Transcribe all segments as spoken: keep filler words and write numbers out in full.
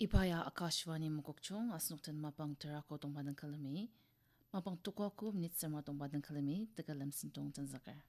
Iba ya Akashvani Mokokchung, asenok den mapang terako tongba den külemi, mapang tuko aku minute sema tongba den külemi tekülem sentong tenzüker.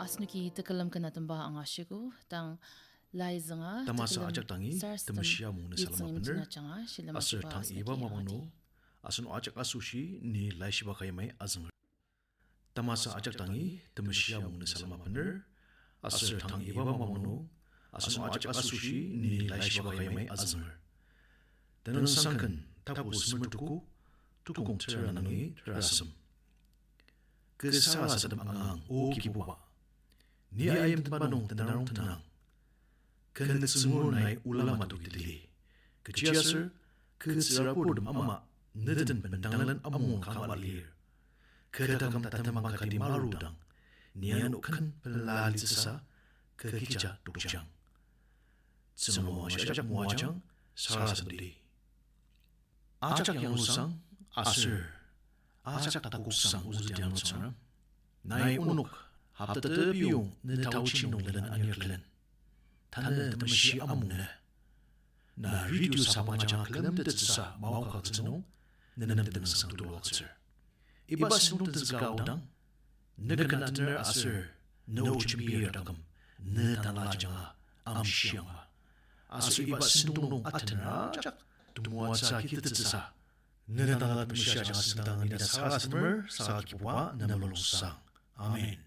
Asenoki tekülem ken atemba angashiogo, tang lai zünga tamasa tekülem ajak dangi sarasadem temeshia mung nüsalem yitsüng apener, imjina janga shilem aser tang iba mapang nung asenok ajak asoshi ni laishiba ka yamai azünger. Tamasa ajak dangi temeshia mung nüsalem apener, aser tang iba mapang nung Asenok ajak asoshi ni laishiba ka yamai azünger. Tenüngsang Ken tapu semer tuku, tukong tera nungi terasem. Kü sarasadem angang, O Kibuba. Ni ayimtenba nung tenarong tenang. Kü nütsüngur nai ola matok tili. Kechiaser, kü tsürabur tem ama, ne den bendanglen amung kanga lir. Kü taküm tatem kati marudang, ni ano ken pela litsüsa, kü kecha tokjang. Tsüngrem o ajak moajang, sarasademdi. Ajak yanglusang, aser ajak takoksang ozüdi ano Tsüngrem. Nai onok, hopta tepiyong ne taochi nung lelen anir külen. Tanü temeshi amung nü. Na radio sabang ajanga külemtettsüsa maoka tsünung, nenem tenüngsang tuluaktsür. Iba sentong tenzüka aodang, ne ken atener aser, ne o jembir taküm, ne tanela ajanga amshiangma. Aser iba sentong nung atener ajak temoatsü kitettsüsa, ne tanela temeshi ajanga sendang nida sarasademer saka Kibuba ne mulungsang. Amen.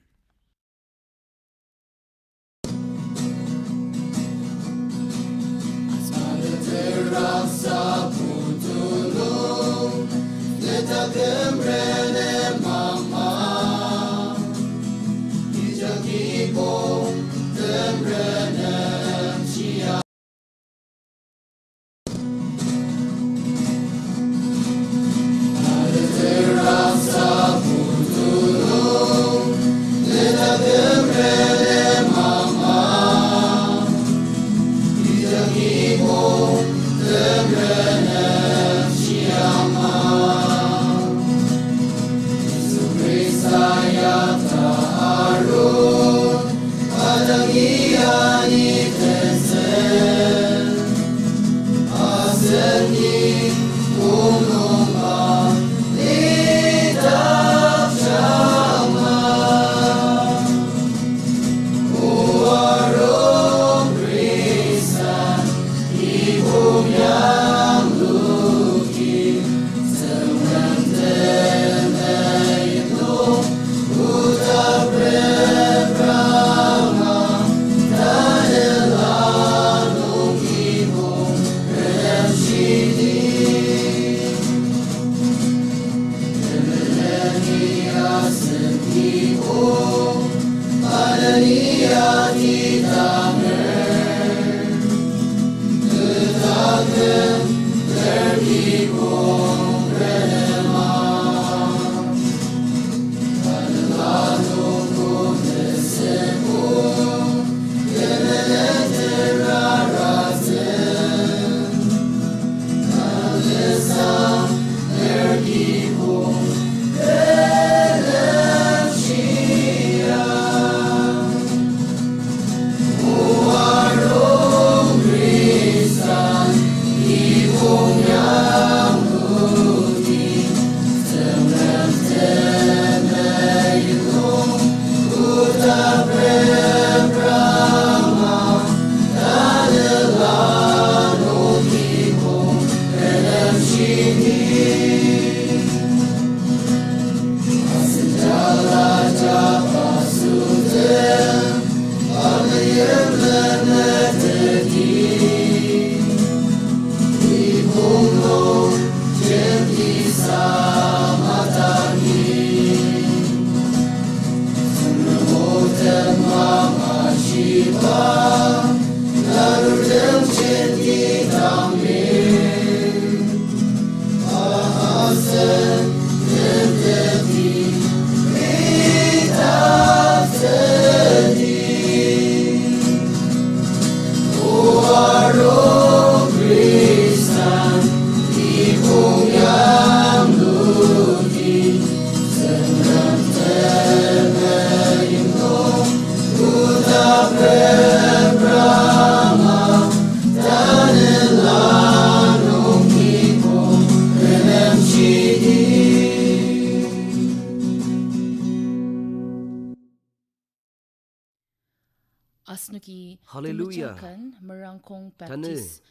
Asenoki Hallelujah. Temejang Ken Merangkong Tanü Baptist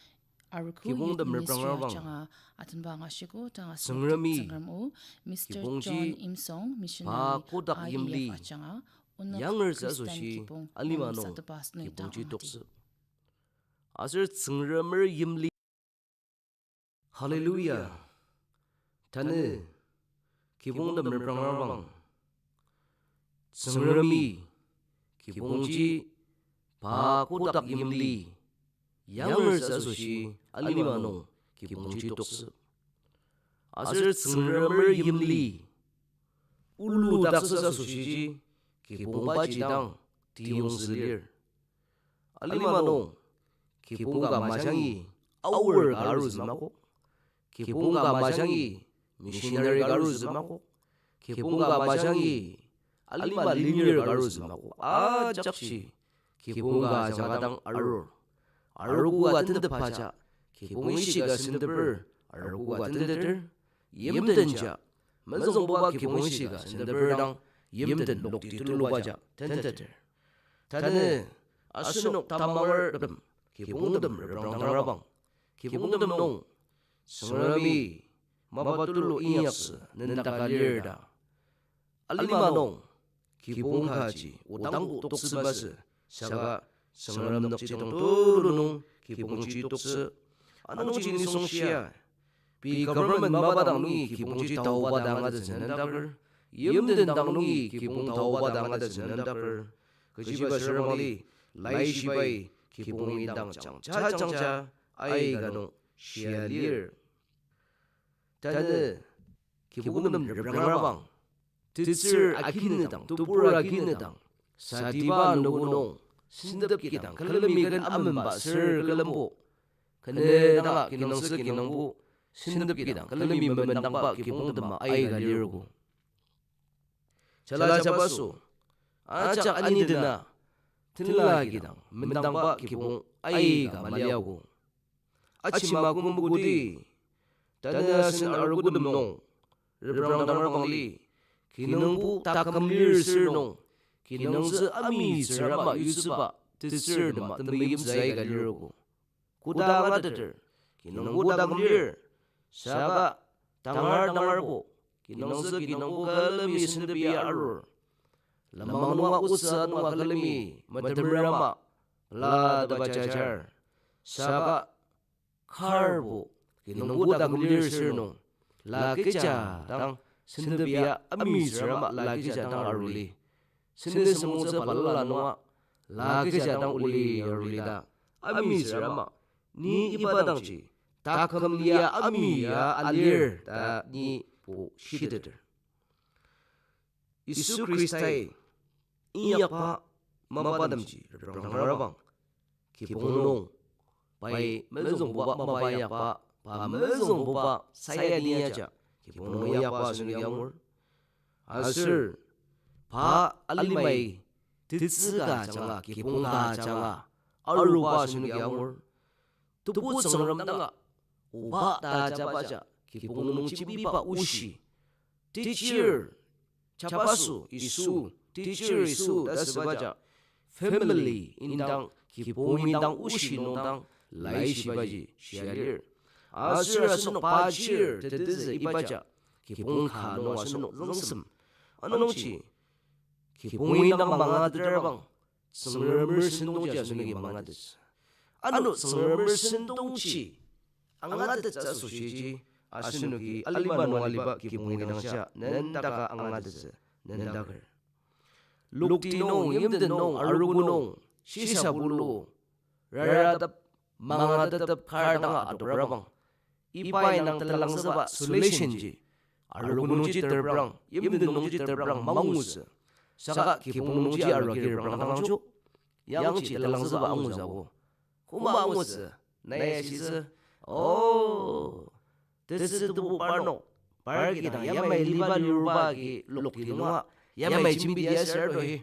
Arogo Kibong Youth Ministry temerprangrabang ajanga atenba angashiko ta asenoki Tsüngremi Tsüngrem o, Mister Kibongji John Imsong, pa Missionary, kodak I E F yimli ajanga, onok yangertsü Christian asoshi kibong alima nung satepasnü kibongji ta toktsü. Aser Tsüngremer yimli. Hallelujah. Tanü, kibongtem reprangabang. Tsüngremi, kibongji, pa kotak yimli, yangertsü asoshi, alima nung, kibongji toksü. Aser Tsüngremer yimli, ulu taksüsa asoshiji, kibongbaji dang, tiyongzü lir. Alima nung, kibong ka majangi, aor ka aruzü makok. Kibong ka majangi, missionary ka aruzü makok. Kibong ka majangi, alima limir ka aruzü makok. Ajakji, kibong ka ajanga dang arur. Arogo ka tentepbaja, kibong ishika senteper, arogo ka tenteter. Yimtenja, mezüngbuba kibong ishika senteper dang, yimten lokti tulubaja tenteter. Tanü, asenok tamangertem, kibongtem reprangdangrabang. Kibongtem nung, Tsüngremi, mapa tulu inyaktsü nendaka lir ta. Alima nung, kibong kaji, odang toksü masü, saka, Tsüngrem nükjidong tulu nung, kibongji toksü. Anungji nisung shia, pei government mapa dang nungi kibongji taoba dang atsü nendaker, yimten dang nungi kibong taoba dang atsü nendaker. Kechiba sürabangli, Laishibai, kibong indang jangja jangja, aika nung, shia lir. Tanü, kibongtem reprangabang, tetsür akinedang, tebur akinedang, satiba anogo nung, sentep kidang külemi ken amenba sür külembo, kenedanga kinungtsü kinungbo, sentep kidang külemi memendangba kibongtema aika lirgo. Jala jabaso, ajak anidena, tenla kidang mendangba kibong aika maliago. Achima kümbokdi, tanü asen arogotem nung, reprangdangrabangli, kinungbo taküm lir sür nung, kinungtsü amitsür ama yutsüba, tetsür tema temeimtsü aika lirgo. Koda angateter, kinungbo taküm lir, saka tangar tangarbo, kinungtsü kinungbo külemi sentepia arur. Lenmang nunga otsü nunga külemi metemer ama, pela teba jajar. Saka karbo, kinungbo taküm lir sür nung, la kecha dang sentepia amitsür ama la kecha dang aruli. Sentep süngtsü balala nunga, la kecha dang oli aruli ta, amitsür ama, ni iba dangji, taküm lia ami ya alir ta nibo shiteter. Yisu Khristai inyakba mapatemji reprangdangrabang, kibong nung, pai mezüngbuba mapa inyakba, pa mezüngbuba sayaniaja, kibong nung inyakba asenoki angur. Aser, pa alimai, tetsü ka ajanga, kibong ka ajanga, aruba asenoki angur. Tebu Tsüngrem danga, oba ta jabaja, kibong nung jembiba oshi. Teacher, jabaso Yisu, teacher Yisu ta asübaja, family indang, kibong indang oshi nungdang, Laishibaji shia lir. Aser asenok pa chir tetezü ibaja, kibong ka nung asenok züngsem. Anungji, kibong indang mangatetrabang, Tsüngremer sentongji asenoki mangatettsü. Ano Tsüngremer sentongji angatettsü asoshiji, asenoki alima nung aliba kibong indang shia nendaka angatettsü, nendaker. Lokti nung, yimten nung, arogo nung, shisabulu, raratep, mangatetep kar danga adokrabang, iba indang telangzüba solution ji, arogo nungji terprang, yimten nungji terprang mangutsü. Saka kibong nungji arogo reprangdangji, yangji telangzüba angutsü ako. Koma angutsü, nai ashitsü, o, tetsü tebu parnok, par kidang yamai liba liruba agi lokti nunga, yamai jembi liasür to hi.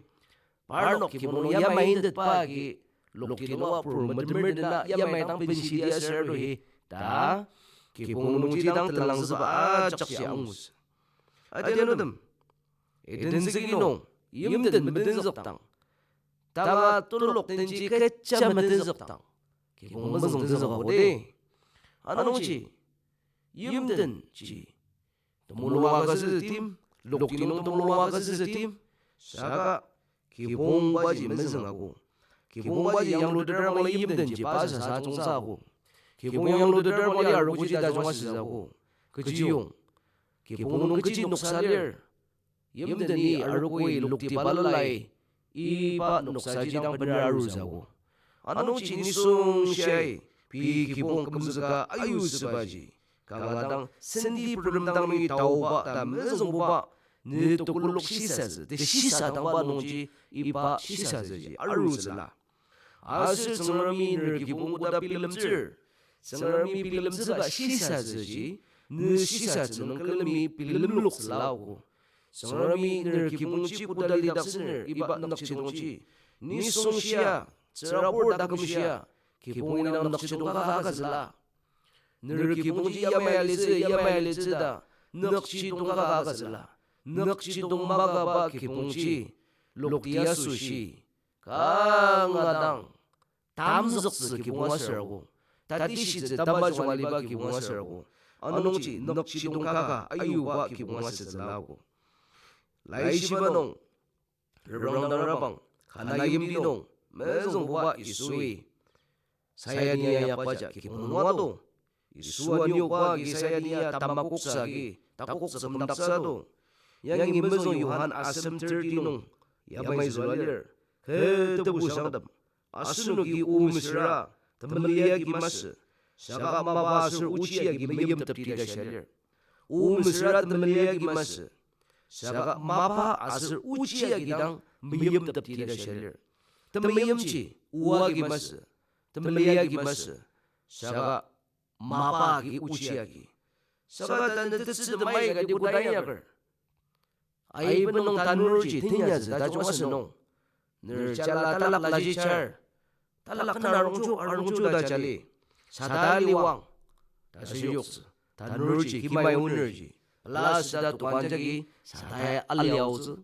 Parnok kibong nung yamai intetba agi lokti nunga pur metemer dena yamai dang benshi liasür to hi. Ta, kibong nungji dang telangzüba ajakji angutsü. Adianutem, itentsüki nung, yimten metenzükdang, tanga telok tenji kecha metenzükdang, kibong mezüng tenzüka kodi. Anungji, yimtenji, temulung agütsütsü tim, lokti nung temulung agütsütsü tim, saka kibongbaji mezüng ako. Kibongbaji yangluteter mali yimdenji pa sasa jungtsü ako. Kibong yangluteter mali arogoji tajung asütsü ako. Kechiyong, kibong nung kechi noksa lir? Yimdeni arogoi lokti balala, iba noksaji dang bener arutsü ako. Anungji nisung shiai, pei kibong kümzüka ayutsübaji, kanga dang sendi purem dang nungi taoba ta mezüngbuba, ne tokolok shisatsü, teshisadangba nungji iba shisatsüji arutsüla. Aser Tsüngremi ner kibong koda bilemtsür, Tsüngremi bilemtsüba shisatsüji, ne shisatsü nung külemi bilemloktsüla ako. Tsüngremi ner kibongji koda lidaktsüner iba nükjidongji, nisung shia, tsürabur taküm shia, kibong indang nükjidong kaka agütsüla. Ner kibongji yamai alitsü, yamai alitsü ta, nükjidong kaka agütsüla. Nükjidong makaba kibongji, lokti asoshi, kanga dang tamzüktsü kibong aser ako. Tatishitsü tamajung aliba kibong aser ako. Anungji nükjidong kaka ayuba kibong asütsüla ako. Laishiba nung, reprangdangrabang, kana yimti nung, mezüngbuba Yisui sayania yakbaja kibong nung ado. Yisu anioba agi sayania tamakoksa agi takoktsü kümdaktsü ado. Yangi mezüng Johan asem thirty nung yamai zülua lir. Kü tebu sangtem, asenoki o mesüra temeli agi masü, saka mapa aser ochi agi meimtepti ta shia lir. O mesüra temeli agi masü, saka mapa aser ochi agi dang meimtepti ta shia lir. Temeimji o agi masü, temeli agi masü, saka mapa agi ochi agi. Saka tanü tetsü temai kati koda inyaker, aiben nung tanurji tenyatsü tajung asü nung, ner jala talak laji jar, talak kena arungju, arungju ta jali, sata liwang, ta süyoktsü, tanurji kimai onerji, pela süda tokan jagi satai aliaotsü.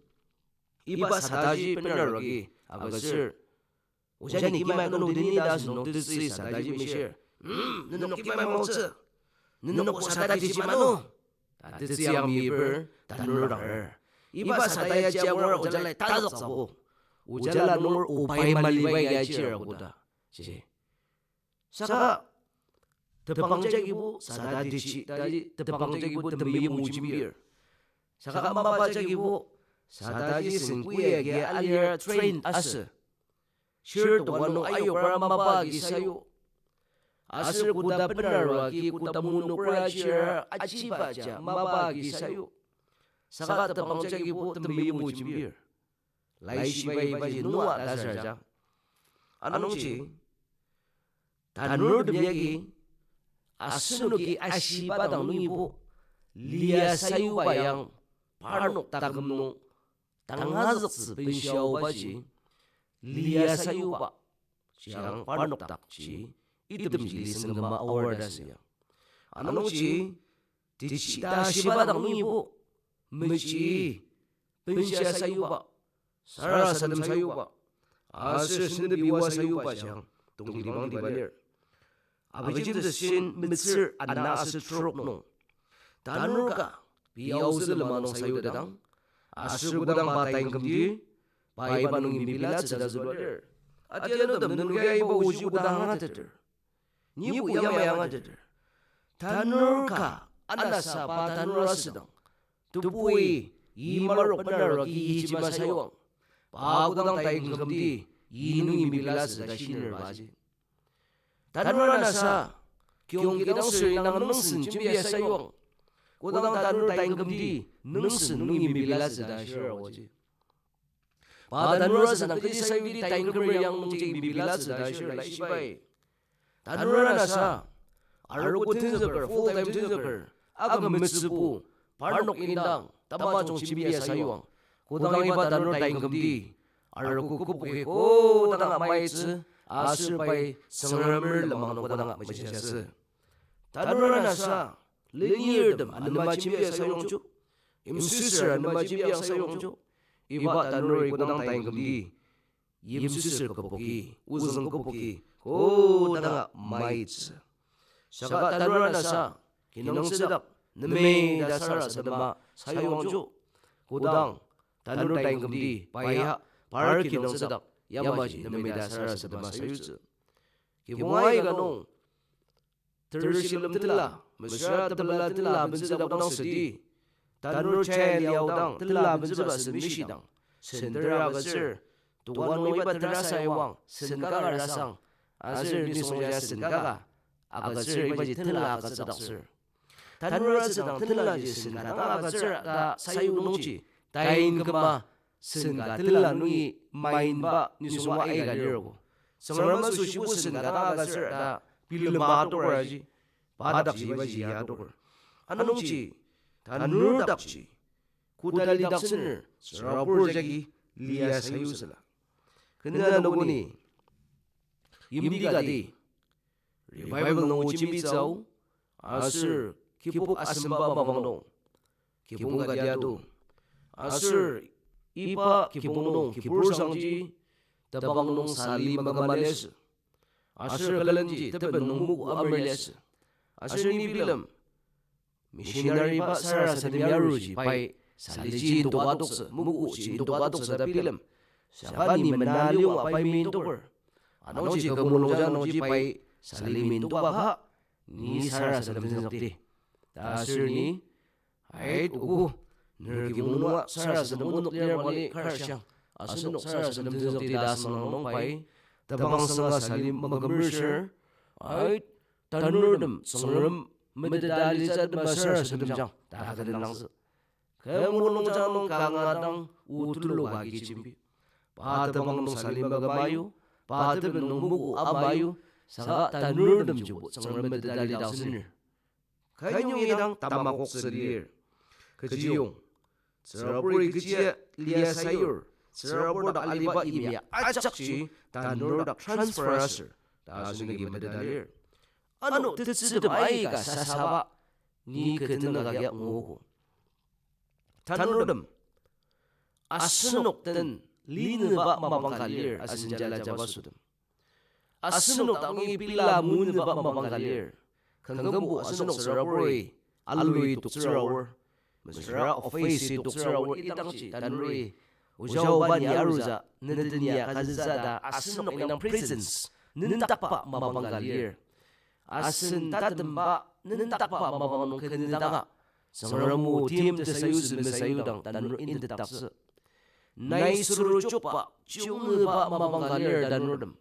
Iba sataji benaruagi agütsür, ojani kimai kenu deni ta asünung tetsü sataji mishir. Mm, nenok kimai maotsü. Nenok o sata kechi mano, ta tetsü yang miper tanur danger. Iba sata ya jiaor ojalai tazüktsüogo. Ojala nunger o pai maliba ya jir koda ji. Saka tepang jagibo sata techi, ta tepang jagibo temeim o jembir. Saka mapa jagibo sataji sengkuya agi alir train asü. Shir toka nung ayokra mapa agi sayu. Aser koda benarua agi koda monokra shir achiba ja mapa agi sayu. Saka tepang jagibo temeim o jembir. Laishiba ibaji nua ta sür ja. Anungji, tanurtemi agi asenoki ashiba dang nungibo lia sayuba yang parnok taküm nung tangazüktsü benshiaobaji lia sayuba, shiang parnok dakji itemji lisem küma aor ta sü ya. Anungji, techi ta shiba dang nungibo, meji, benshia sayuba, sarasadem sayuba, aser sentepiwa sayuba shiang tongtibangtiba lir. Abijim teshin metsür ana aser trok nung, tanur ka pei aotsü lema nung sayudedang, aser kodang pa tain kümdi, pa iba nungi mebilatsü ta zülua lir. Atianutem, nenoki aiba oji kodang angateter, nibo yamai angateter. Tanur ka anasa pa tanur asüdang, tebui yi marok benarua agi yiji masayuang, pa kodang tain kümdi yi nungi mebilatsü ta shiner baji. Tanur anasa, kiyong kidang sür indang nungsen jembia sayuang, kodang tanur tain kümdi nungsen nungi mebilatsü ta shir aoji. Pa tanur asüdang kechi sayudi tain kümer yang nungji mebilatsü ta shir Laishibai. Tanur anasa, arogo tenzüker, full time tenzüker, aküm metsübu, parnok indang tamajung jembia sayuang, kodang iba tanur tain kümdi, arogo kübok kodanga maitsü, aser pai Tsüngremer lenmang nung kodanga mejasü. Tanur anasa, lenirtem anema jembia sayuangjo, yimsüsür anema jembia sayuangjo, iba tanuri kodang tain kümdi, yimsüsür küboki, ozüng küboki kodanga maitsü. Saka tanur anasa, kinungtsüdak, nemei ta sarasadema sayuangjo, kodang tanur tain kümdi, pa ya, par kinungtsüdak, yamaji nemita sarasadema sayutsü. Kibong aika nung, ter shilem tila, mesüra tepela tila abentsü ta kodang südi, tanur chai liaodang tila abentsüba sü mishidang, sen ter agütsür, tuan nung iba ter asaiwang, sen kaka rasang, aser nisung ya sen kaka agütsür ibaji tenla agütsüdaktsür. Tanur asüdang tenlaji sen ka dang agütsür ta sayu nungji, tain küma sen ka tenla nungi mainba nisunga aika lirgo. Tsüngrem asoshibo sen ka dang agütsür ta bilema adoker aji, pa dakji ibaji ya adoker. Anungji, tanur dakji, koda lidaktsüner, tsürabur jagi lia sayutsüla. Kena nokoni, yimti kati, revival nung jembitsü, aser kibok asemba mapang nung, kibong kati atu, aser iba kibong nung kibur sangji, tebang nung sali maküma liasü, aser külenji teben nung muku amer liasü, aser ni bilem, missionary ba sarasadem yaruji pai saliji indoka adoktsü, mukuji indoka adoktsü ta bilem. Saka ni mena liyonga pai mi indoker. Anungji kü mulungja nungji pai sali mi indoka ba, ni sarasadem tenzükdi ta aser ni, ait ogo, ner kibong nunga sarasadem onok lir mali kar shiang, asenok sarasadem tenzükdi ta asüngdang nung pai, tebang sanga sali makümer shir, ait, tanurtem Tsüngrem meteta alitsü atema sarasademjang ta kü tenangtsü. Kü mulungjang nung kanga dang o tuluka agi jembi. Pa tebang nung sali maküma yu, pa teben nung muku ama yu, saka tanurtem jibo Tsüngrem meteta alidaktsüner. Kü nungi dang tamakoktsü lir. Kechiyong, tsüraburi kechi lia sayur, tsürabur dak aliba imya ajakji tanur dak transfer aser ta asenoki meteta lir. Ano tetsütem aika sasaba ni kü tenük agi nguogo. Tanurtem, asenok den linüba mapang ka lir asen jala jabasotem. Asenok dak nungi pela munüba mapang ka lir. Kanga kümbo asenok tsüraburi alui toktsüra aor, mesüra office-i toktsüra aor idangji tanuri, ojaoba ni arutsü, ne den ya kazütsü ta asenok indang presence nendakba mapang ka lir. Asen tatemba nendakba mapang nung kü nüdanga, Tsüngrem o tim tesayutsü mesayudang tanur intetdaktsü. Nai süru chokba chiyongnüba mapang ka lir tanurtem.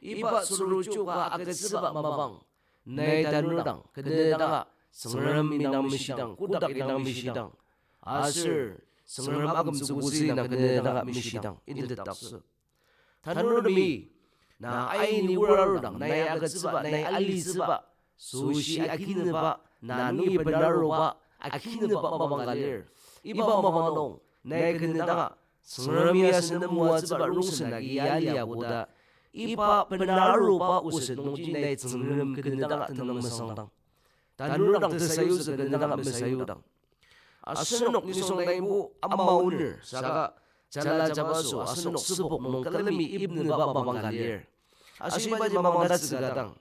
Iba süru chokba agütsüba mapang nai tanur dang kü nüdanga, Tsüngrem indang mishidang, kodak indang mishidang, aser Tsüngrem akümtsübutsü indang kü nüdanga mishidang intetdaktsü. Tanurtemi, na aini orarudang nai agütsüba, nai alitsüba, süshi akinüba, na nungi benaruba akinüba mapang ka lir. Iba mapang nung nai kü nüdanga, Tsüngremi asen temoatsüba rongsen agi ya lia koda, iba benaruba oset nungji nai Tsüngrem kü nüdanga tenüng mesangdang, tanur dang tesayutsü kü nüdanga mesayudang, asenok nisung naibo amaoner saka jala jabaso asenok sübok nung külemi ipnüba mapang ka lir. Aser ibaji mapang tatsüka dang,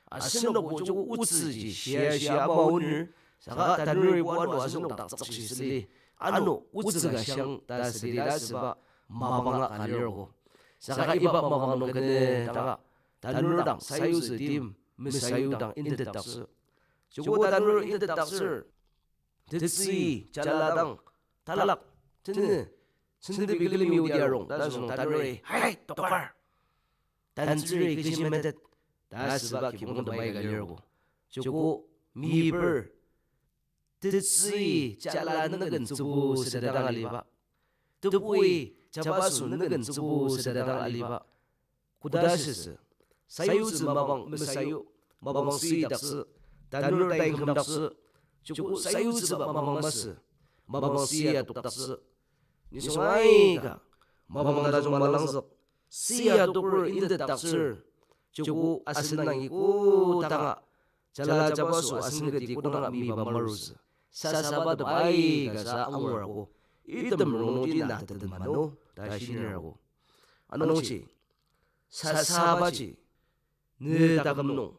asenokbo joko otsüji shia shia amaoner, saka tanuribo ano asenok dak tsükshi süli, ano otsüka shiang ta südi ta asüba mapanga ka lirgo. Saka iba mapang nung kü nüdanga, tanur dang sayutsü tim mesayudang intetdaktsü. Joko tanur intetdaktsür, tetsü jala dang talak, tenü, sentepi külemi odi arung ta asünung tanuri, hai, tokar, tantsüri kechi metet ta asüba kibong temai ka lirgo. Joko miper, tetsü jala nüken tsübu südadang aliba, tebui jabaso nüken tsübu südadang aliba, koda shitsü, sayutsü mapang mesayu, mapang sidaktsü, tanur tai kümdaktsü, joko sayutsüba mapang masü, mapang siya tokdaktsü. Nisung aika mapang tajung malangzük, siya toker intetdaktsür, joko asen dangi kodanga jala jabaso asen kati kodanga miba marutsü, sasaba tep aika sa angur ako, item rongnungji na teten mano ta shinir ako. Anungji, sasabaji, ne taküm nung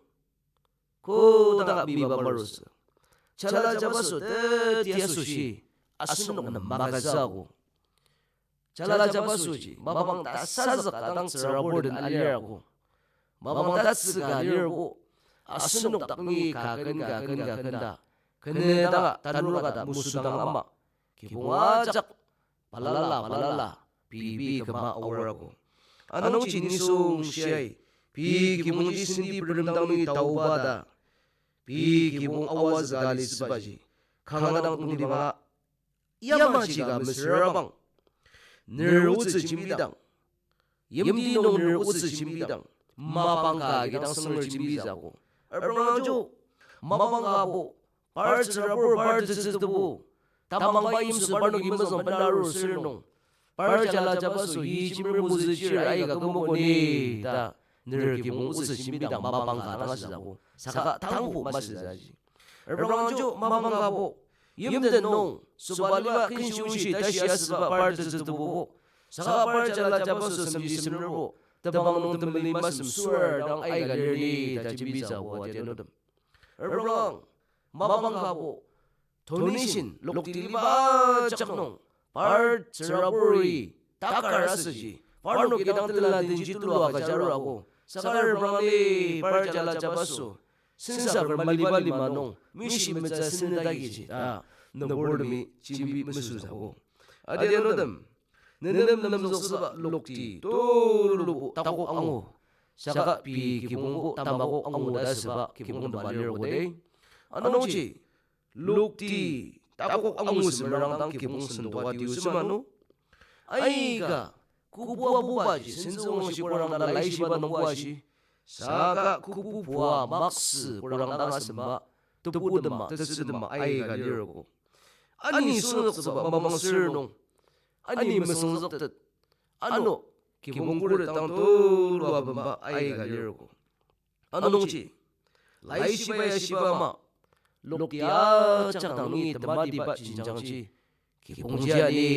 kodanga miba marutsü, jala jabaso teti asoshi asenok nem magütsü ako. jala jabasoji, mapang tasazük ka dang tsürabur den alirago. Mapang tatsüka lirbo, asenok dak nungi kaken, kaken, kaken ta, kenedanga tanur ka ta mesüdang ama, kibong ajak balala, balala, pei, pei küma aorago. Anungji nisung shiai, pei kibongji senti purem dang nungi taoba ta, pei kibong aoa züka lisübaji, kanga dang tongtibang a, yamaji ka mesüra bang, ner otsü jembidang, yimti nung ner otsü jembidang, mapang ka agi dang sünger jembitsü akok. Abrangju, mapang ka bo, par tsürabur, par tetsütebo, tamangba yimsü parnoki mezüng bena arur sür nung, par jala jabaso yi jembi mozü chir aika kümogo ni ta, ner kibong otsü jembidang mapang ka dang asütsü akok. Saka tangbo masütsü aji. Abrangju mapang ka bo, yimten nung, sobaliba kinshungshi tashi asüba par tetsütebo, saka par jala jabaso semji semrebo, tebang nung temeli masem süar dang aika lir ni ta jembitsü akok adianutem. Abrang, mapang ka bo, donation, lokti liba ajak nung, par tsüraburi, takar asüji, parnoki dang tela denji tulu agüja arur akok, saka reprang ali, par jala jabaso, sensaker maliba lima nung, mishi metsü sendagi ji ta, nüburtemi jembi mesütsü akok. Adianutem, nenem nemzüksüba lokti, tulubo takok angu, saka pei kibongbo tamakok angu ta asüba kibong tema lir koda. Anungji, lokti takok angu semerang dang kibong sendoka tiusü mano. Aika, kobuabubaji senzüwangshi korang ta laishiba nungbo ashi, saka kobubua maksü korang dang asemba, tebutema, tetsütema aika lirko. Ani süngzüktsüba mapang sür nung, ani mesüngzüktet, ano, kibong khuret dang tulu abemba aika lirko. Anungji, laishiba ya shiba ama, lokti ajak dang ni tematiba jenjangji, kibongji ani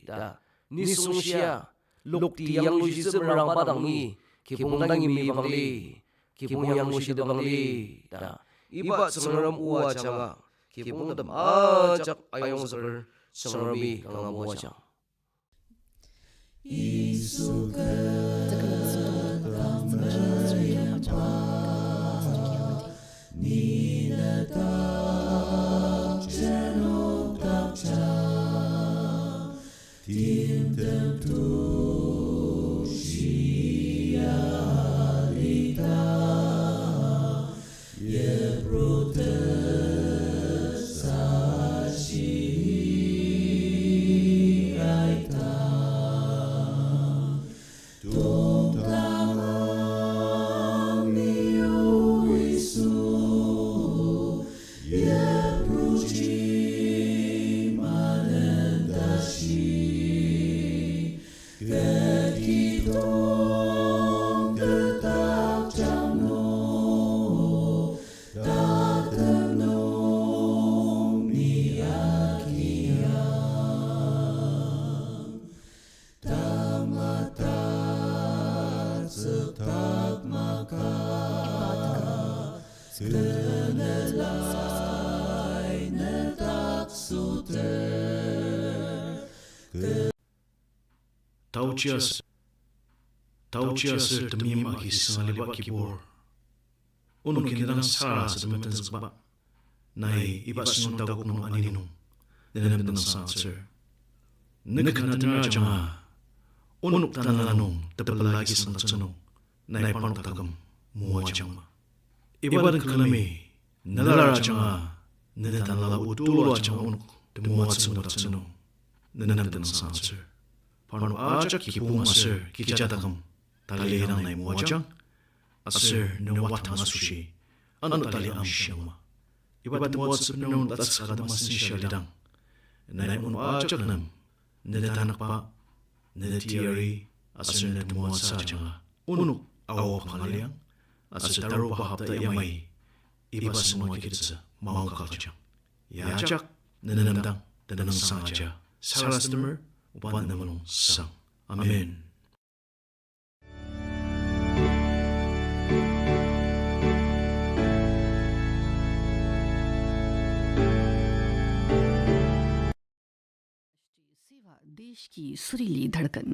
ta, nisung shia, lokti yanglushitsü merangba dang ni, kibong dangi meyipang li, kibong yanglushitepang li ta, iba Tsüngrem o ajanga, kibongtem ajak ayongzüker, Tsüngremi kanga moajang. Taochi as-, taochi aser temeim agi sünga liba Kibur, onoki ne dang sarasadema tenzükba. Nai iba sentong takok nung ani nung, ne nem tenüngsang atsür. Ne ken atenra ajanga, onok tanela nung tepela agi sangdaktsü nung, nai parnok taküm moajangma. Iba den külemi, ne lar ajanga, ne tanela o tulu ajanga onok temoatsü ngudaktsü nung, ne nem tenüngsang atsür. Parnok ajak kibong aser kecha taküm, tali dang nai moajang, aser ne watang asoshi, ano tali amshiangma. Iba temoatsü penung tatsüka tema sensa lidang, nai onok ajak nem, ne tanükba, ne teyari, aser ne temoatsü ajanga, onok aoa pangaliang, aser taruba hopta yamai, iba sentong agi kitsü maongka agüjang. Ya ajak, ne nem dang tenüngsang aja, sarasademer, oba ne mulung sang. Amen. Desh ki Surili Dharkan.